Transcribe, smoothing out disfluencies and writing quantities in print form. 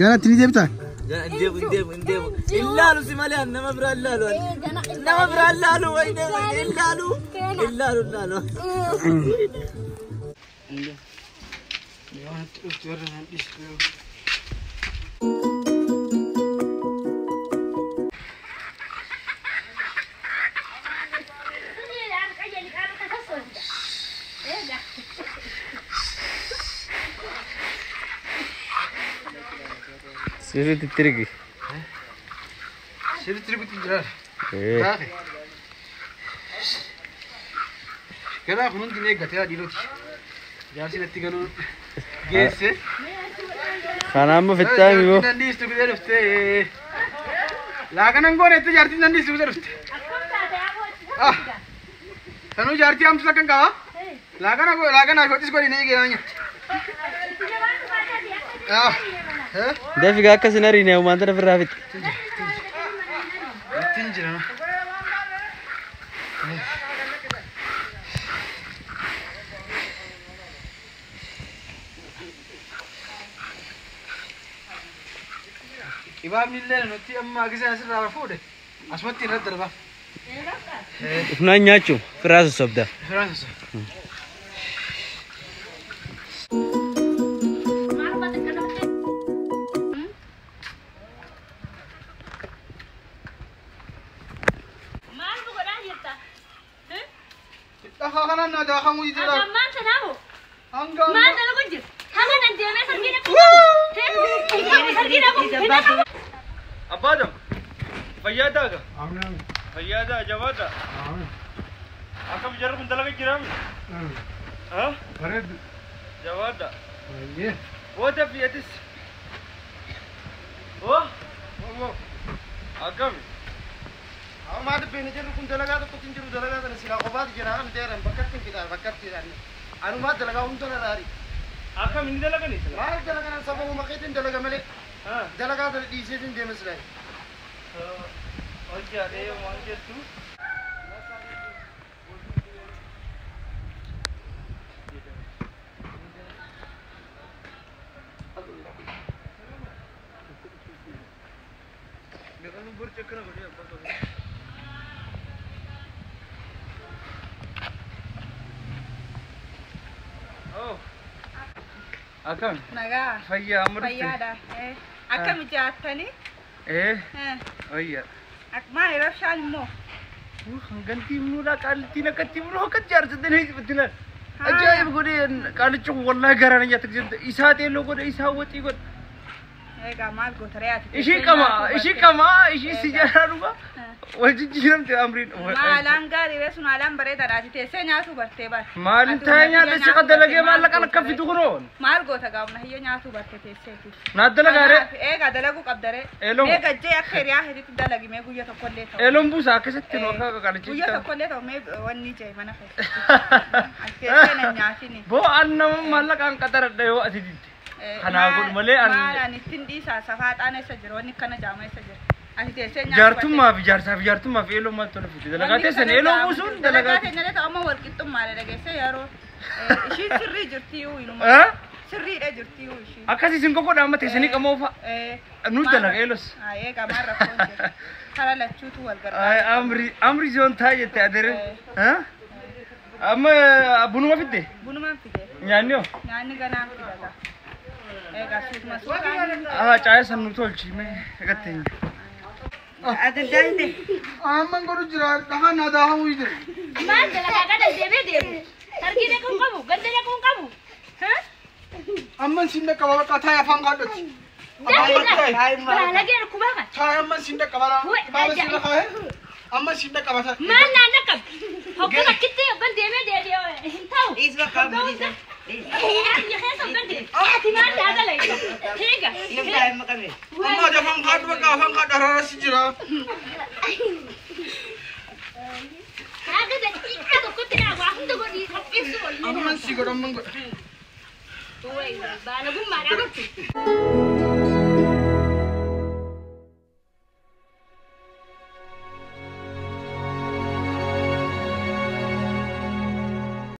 Ganatti ni deebita? Deemu. Illaalu si malee nama biraa illaalu. Nama biraa illaalu wayne illaalu. Illaalu. Yoo natti dhuftu warra nan dhiistu. Sirriitti tirgi. Sirriitti riguutti jira. Gaafe. Ganaa kun hundi ni eeggate dhiiroti. Jaarsi natti galuu geesse. Kana amma fixxaami boo. Nan dhiistu gudee dhufte. Laaqanan goone itti jaartiin nan dhiistu gudee dhufte. Sanuu jaartii hamtu takkan qaba. Laaqana laaqana hodhis godhi ni eegee nyaatti. Dafi akka sin ariine uumaan tana ofirraa fixxe. Ittiin jira. Ibaabni illee nuti amma gisee asirraa fuudhe asumatti irratti darbaaf. Ufnaan nyaachuu ofirraa sossobda. Ofirraa sossobda. Abbaadam, fayyaadhaa gaa? Fayyaadhaa, jabaadhaa. Akkam jarri kun dalaga jiraami? Bareedu. Jabaadhaa. Booda fiyatis. Oh? Akkami? Amma dubbiin jirru kun dalagaa tokkotti hin jiru dalagaa sana silaa qofaati jira kan deeran bakkatti hin fixan bakkatti jedhani. Anumaa dalagaa hunda naraari. Akkam inni dalagani sila? Maal dalagan sababuma keetiin dalaga malee. Dalagaa sana dhiiseetiin deema silaa. Hojjaadhee waan jettu. Akkam? Nagaa. Fayyaa amma dhufte? Fayyaadha. Akkam jaattanii? Fayyaa. Maali rabshaan immoo? Hangantii muudhaa qaalittiin akkatti muruu akka jaarsattanii hojjetan. Ajaa'iba godhee qaalichi kun wallaahi garaa na nyaata gisee isaa teelloo godhe isaa waxii godhe. Egaa maal goota re'aati? Ishii qama ishii si jaalaa dhuga wal jijjiiramte amriin. Maalaan gaarii ree sun haalaan bareedaadhaati teessee nyaatu bartee bara. Maalin taa'ee nyaata si dalagee maallaqaan akka fitu kunoo. Maal goota gaafna hiyyoo nyaatu barte teesseeti. Naaf dalagaa ree. Egaa dalaguu qabda ree. Eeloo. Mee gajjee akka hiriyaa hiriitti dalagi mee guyya tokkollee ta'u. Eeloon buusa akkasitti nu akka qaalichi. Guyya tokkollee ta'u mee wanni jee mana keessatti. As teessee na nyaatini. Boo an nama maallaqaan qaxaradha yoo ati didde. Kanaa godhu malee an. Maal ani ittiin dhiisaa safaaxaan eessa jira wanni akkana jaama eessa jira. Ati teessee nyaatu. Jaartummaa fi jaarsaa fi jaartummaa fi eeloo maaltu tola fide dalagaa teessan eeloo buusuun dalagaa. Dalagaa teenya ta'u amma wal qixxummaadha dhageessee yeroo ishiin sirrii jirti inuma. Sirriidha jirti ishiin. Akkas isin kokkodha amma teessanii qamoo fa'a. Nu dalaga eelos. Egaa maal rakkoon jira. Kara lachuutu wal gargaara. Amri zoon taa jette adeere. Amma bunuma fidde? Bunumaan fide. Nyaanni hoo? Nyaanni ganaan fida. Egaa suutuma suutaan. Caaya san nu tolchi mee gattee. Adda Amma godhu jira dhahaan na daahamuu jira. Maal dalagaa gada deemee deemu. Sargii dhaquu qabu ganda dhaquu qabu. Amma siin dhaqqaba bakka taa'ee afaan kaadhatti. Baalagee dhukkubaa kan. Taa'ee amma siin dhaqqaba laa. Baala siin kaa'ee amma siin dhaqqaba taa'e. Maal naan dhaqqab. Hoggan akkitti hoggan deemee deebi'ee hin ta'u. Biyya keessa hoggan deemu. Ati maal daadala Hiiga. Amma afaan kaadhu bakka afaan kaadhu araarasi jira. Haga daqiiqaa tokkotti naa waa hunda godhii qopheessu waliin. Amma si godhu amma godhu. Baalagummaadhaa gortu.